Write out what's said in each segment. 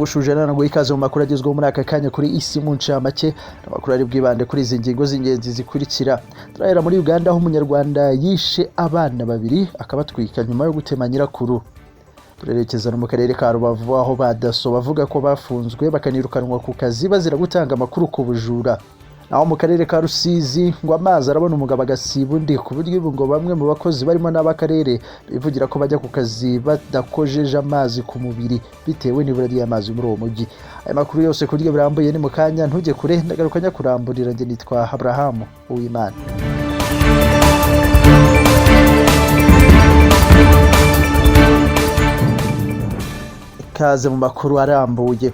Ndagushuje nanaguha ikaze mu makuru agezweho muri aka kanya kuri isi mu ncamake. Amakuru ari bwibande kuri izi ngingo z'ingenzi zikurikira. Turahera muri Uganda, aho umunyarwanda yishe abana babiri akabatwika nyuma yo gutema nyirakuru. Turerekeza no mu karere ka Rubavu, aho ba DASSO bavuga ko bafunzwe bakanirukanwa ku kazi bazira gutanga amakuru ku bujura. Naho mu karere ka Rusizi ngo amazi arabona umugabo agasiba undi, ku buryo ubu ngo bamwe mu bakozi barimo n'ab'akarere bivugira ko bajya ku kazi badakojeje amazi ku mubiri bitewe n'ibura ry'amazi muri uwo mujyi. Aya makuru yose ku buryo burambuye ni mu kanya, ntujye kure, ndagaruka nyakuramburira. Njye nitwa Abrahamu Uwimana. Ikaze mu makuru arambuye.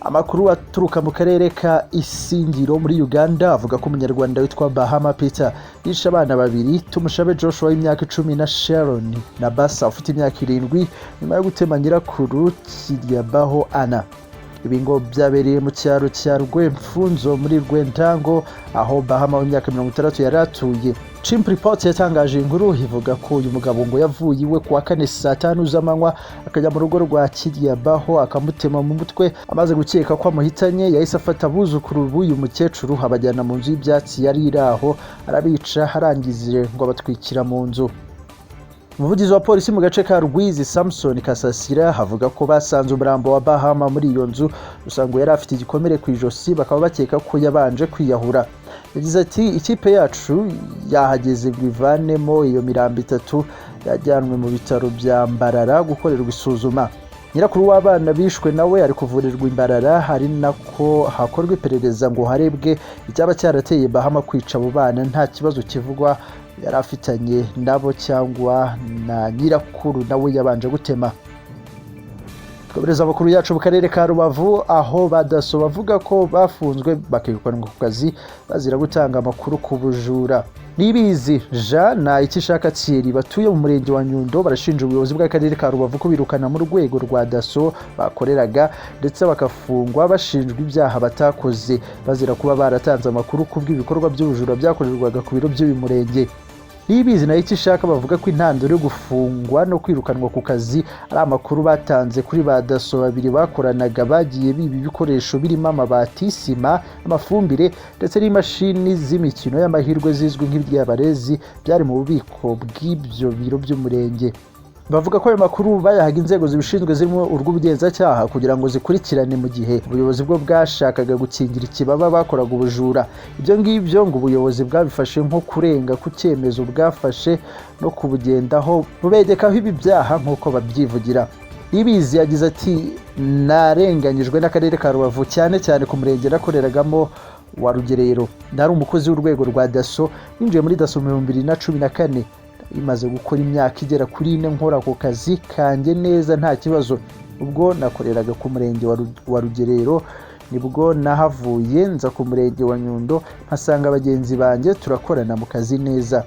Amakuru aturuka mu karere ka Isingiro muri Uganda avuga ko umunyarwanda witwa Bahama Peter yishe abana babiri, Tumushabe Joshua w'imyaka 10 na Sharon na Basa ufite imyaka 7, nyuma yo gutema nyirakuru Kiryabaho Anna. Ibi ngo byabereye mu cyaro cya Rwemfunzo muri Rwentango, aho Bahama w'imyaka 60 yari atuye. Chimp Report yatangaje inkuru ivuga ko uyu mugabo ngo yavuye iwe kuwa kane saa 5 z'amanywa akajya mu rugo rwa Kiryabaho akamutema mu mutwe. Amaze gukeka ko amuhitanye, yahise afata abuzukuru b'uyu mukecuru abajyana mu nzu y'ibyatsi yari iri aho, arabica, arangije ngo abatwikira mu nzu. Umuvugizi wa polisi mu gace ka Rwizi, Samson Kasasira, avuga ko basanze umurambo wa Bahama muri iyo nzu, gusa ngo yari afite igikomere ku ijosi, bakaba bakeka ko yabanje kwiyahura. Yagize ati: "Ikipe yacu yahageze ngo ivanemo iyo mirambo itatu, yajyanwe mu bitaro bya Mbarara gukorerwa isuzuma. Nyirakuru w'abana bishwe nawe ari kuvurirwa i Mbarara, hari nako hakorwa iperereza ngo harebwe icyaba cyarateye Bahama kwica abo bana. Nta kibazo kivugwa yari afitanye nabo cyangwa na nyirakuru nawe yabanje gutema." Twohereza amakuru yacu mu karere ka Rubavu, aho ba DASSO bavuga ko bafunzwe bakirukanwa ku kazi bazira gutanga amakuru ku bujura. Nibizi Jean na Ikishaka Thierry batuye mu murenge wa Nyundo barashinja ubuyobozi bw'akarere ka Rubavu kubirukana mu rwego rwa DASSO bakoreraga, ndetse bakafungwa bashinjwa ibyaha batakoze, bazira kuba baratanze amakuru ku bw'ibikorwa by'ubujura byakorerwaga ku biro by'uyu murenge. Nibizi na Ikishaka bavuga ko intandaro yo gufungwa no kwirukanwa ku kazi ari amakuru batanze kuri ba DASSO babiri bakoranaga bagiye biba ibikoresho birimo amabati, sima, amafumbire ndetse n'imashini z'imikino y'amahirwe zizwi nk'ibyabarezi byari mu bubiko bw'ibyo biro by'umurenge. Bavuga ko ayo makuru bayahaga inzego zibishinzwe zirimo urw'ubugenzacyaha kugira ngo zikurikirane, mu gihe ubuyobozi bwo bwashakaga gukingira ikibaba bakoraga ubujura. Ibyo ngibyo ngo ubuyobozi bwabifashe nko kurenga ku cyemezo bwafashe no kubugendaho bubegekaho ibi byaha nk'uko babyivugira. Ibizi yagize ati: "Narenganyijwe n'akarere ka Rubavu, cyane cyane ku murenge nakoreragamo wa Rugerero. Nari umukozi w'urwego rwa DASSO, ninjiye muri DASSO mu 2014, imaze gukora imyaka igera kuri 4 nkora ako kazi kanjye neza nta kibazo. Ubwo nakoreraga ku murenge wa Rugerero, nibwo nahavuye nza ku murenge wa Nyundo, mpasanga bagenzi banjye turakorana mu kazi neza."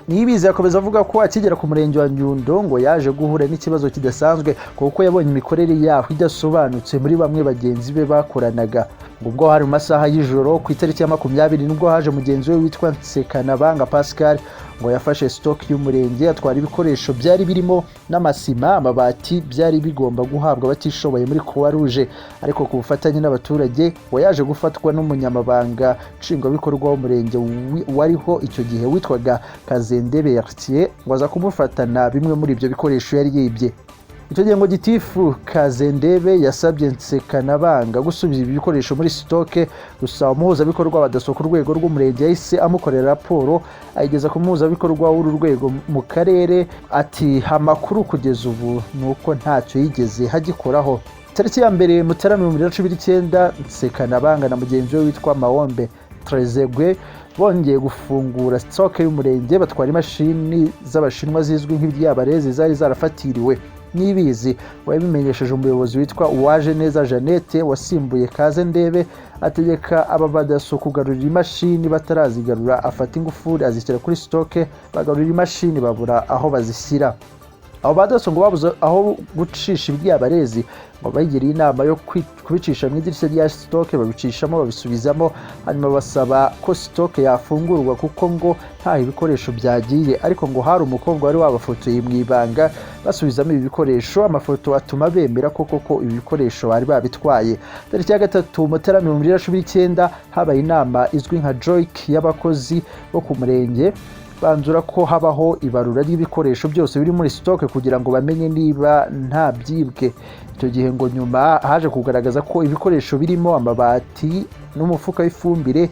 Niyibizi yakomeza avuga ko akigera ku murenge wa Nyundo ngo yaje guhura n'ikibazo kidasanzwe, kuko yabonye imikorere yaho idasobanutse muri bamwe bagenzi be bakoranaga. Ngo ubwo hari mu masaha y'ijoro ku itariki ya 20, nibwo haje mugenzi we witwa Nsekanabanga Pascal, ngo yafashe stock y'umurenge atwara ibikoresho byari birimo n'amasima, amabati byari bigomba guhabwa abatishoboye muri Croix Rouge. Ariko ku bufatanye n'abaturage ngo yaje gufatwa n'umunyamabanga nshingwabikorwa w'umurenge wariho icyo gihe witwaga Kazende Bertier, ngo aza kumufatana bimwe muri ibyo bikoresho yari yibye. Icyo gihe ngo gitifu Kazendebe yasabye Nsekanabanga gusubiza ibi bikoresho muri stock, gusa umuhuzabikorwa wa DASSO ku rwego rw'umurenge yahise amukorera raporo ayigeza ku muhuzabikorwa w'uru rwego mu karere. Ati: "Amakuru kugeza ubu ni uko ntacyo yigeze hagikoraho." Tariki ya 1 Mutarama 2019, Nsekanabanga na mugenzi we witwa Mawombe Trezegwe bongeye gufungura stock y'umurenge, batwara imashini z'abashinwa zizwi nk'ibyabarezi zari zarafatiriwe. Nibizi wabimenyesheje umuyobozi witwa Uwaje Neza Jeannette wasimbuye Kaze Ndebe, ategeka aba badaso kugarurira imashini. Batarazigarura afata ingufuri azishyira kuri stock, bagarurira imashini babura aho bazishyira. Abo badaso ngo babuze aho gucisha ibyabarezi, Ngo bagiriye inama yo kubicisha mu idirishya rya stock, babicishamo, babisubizamo, hanyuma basaba ko stock yafungurwa kuko ngo ntaho ibikoresho byagiye. Ariko ngo hari umukobwa wari wabafotoye mu ibanga basubizamo ibi bikoresho, amafoto atuma bemera ko koko ibi bikoresho bari babitwaye. Tariki ya 3 Mutarama 2019 habaye inama izwi nka JOIC y'abakozi bo ku murenge, banzura ko habaho ibarura ry'ibikoresho byose biri muri stock kugira ngo bamenye niba nta byibwe. Icyo gihe ngo nyuma haje kugaragaza ko ibikoresho birimo amabati n'umufuka w'ifumbire.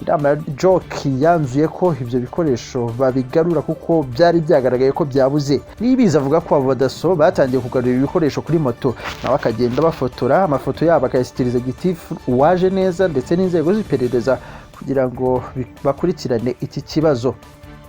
Inama ya JOC yanzuye ko ibyo bikoresho babigarura kuko byari byagaragaye ko byabuze. Niyibizi avuga ko abo badaso batangiye kugarura ibikoresho kuri moto, nawe akagenda bafotora, amafoto yabo akayashyikiriza gitifu uwaje neza ndetse n'inzego z'iperereza kugira ngo bakurikirane iki kibazo.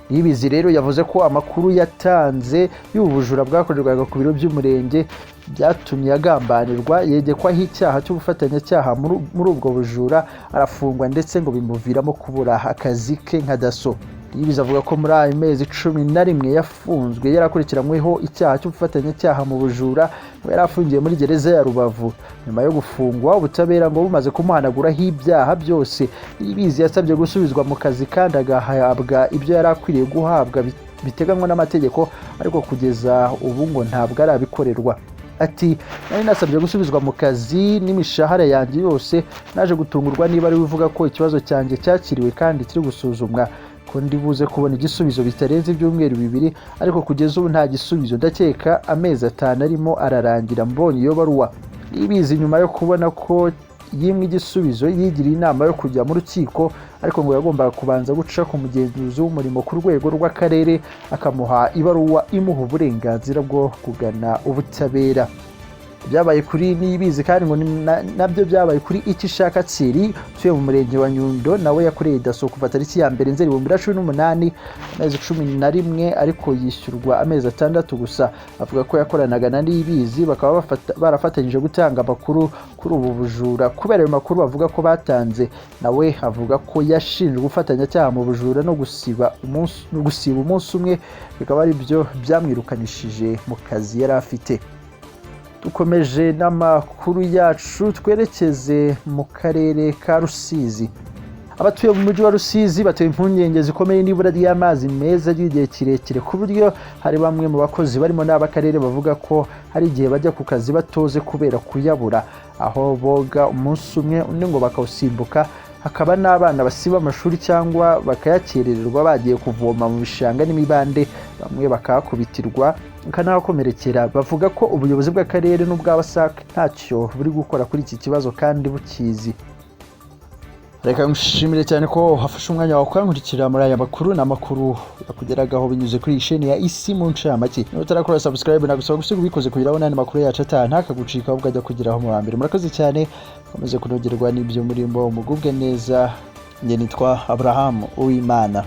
Niyibizi rero yavuze ko amakuru yatanze y'ubu bujura bwakorerwaga ku biro by'umurenge byatumye agambanirwa, yegekwaho icyaha cy'ubufatanyacyaha muri ubwo bujura, arafungwa, ndetse ngo bimuviramo kubura akazi ke nka daso. Niyibizi avuga ko muri ayo mezi 11 yafunzwe yarakurikiranyweho icyaha cy'ubufatanyacyaha mu bujura, ngo yari afungiye muri gereza ya Rubavu. Nyuma yo gufungwa, ubutabera ngo bumaze kumuhanaguraho ibyaha byose, Niyibizi yasabye gusubizwa mu kazi kandi agahabwa ibyo yari akwiriye guhabwa biteganywa n'amategeko, ariko kugeza ubu ngo ntabwo arabikorerwa. Ati: "Nari nasabye gusubizwa mu kazi n'imishahara yanjye yose. Naje gutungurwa niba ari uvuga ko ikibazo cyanjye cyakiriwe kandi kiri gusuzumwa, ko ndi buze kubona igisubizo bitarenze ibyumweru 2, ariko kugeza ubu nta gisubizo. Ndakeka amezi 5 arimo ararangira mbonye iyo baruwa." Niyibizi nyuma yo kubona ko yimwe igisubizo, yigiriye inama yo kujya mu rukiko, ariko ngo yagombaga kubanza guca ku mugenzuzi w'umurimo ku rwego rw'akarere, akamuha ibaruwa imuha uburenganzira bwo kugana ubutabera. Byabaye kuri Niyibizi kandi ngo nabyo byabaye kuri Icyishaka Thierry utuye mu murenge wa Nyundo. Nawe yakoreye daso kuva tariki ya 1 Nzeri 2018, amezi 11, ariko yishyurwa amezi 6 gusa. Avuga ko yakoranaga na Niyibizi, bakaba barafatanyije gutanga amakuru kuri ubu bujura. Kubera ayo makuru bavuga ko batanze, nawe avuga ko yashinjwe ubufatanyacyaha mu bujura no gusiba umunsi umwe, bikaba ari byo byamwirukanishije mu kazi yari afite. Dukomeje n'amakuru yacu, twerekeze mu karere ka Rusizi. Abatuye mu mujyi wa Rusizi batewe impungenge zikomeye n'ibura ry'amazi meza ry'igihe kirekire, ku buryo hari bamwe mu bakozi barimo n'ab'akarere bavuga ko hari igihe bajya ku kazi batoze kubera kuyabura, aho boga umunsi umwe undi ngo bakawusimbuka. Hakaba n'abana basiba amashuri cyangwa bakayakerererwa bagiye kuvoma mu bishanga n'imibande, bamwe bakahakubitirwa bakanahakomerekera. Bavuga ko ubuyobozi bw'akarere n'ubwa WASAC ntacyo buri gukora kuri iki kibazo kandi bukizi. Reka ngushimire cyane ko wafashe umwanya wawe ukankurikira muri aya makuru. Ni amakuru yakugeragaho binyuze kuri iyi sheni ya Isi mu ncamake. Niba utarakora subscribe, nagusaba gusiga ubikoze kugira ngo n'andi makuru yacu ataha ntakagucika, ahubwo ajya kugeraho mu wa mbere. Murakoze cyane, mukomeze kunogerwa n'ibyo murimo, mugubwe neza. Njye nitwa Abraham Uwimana.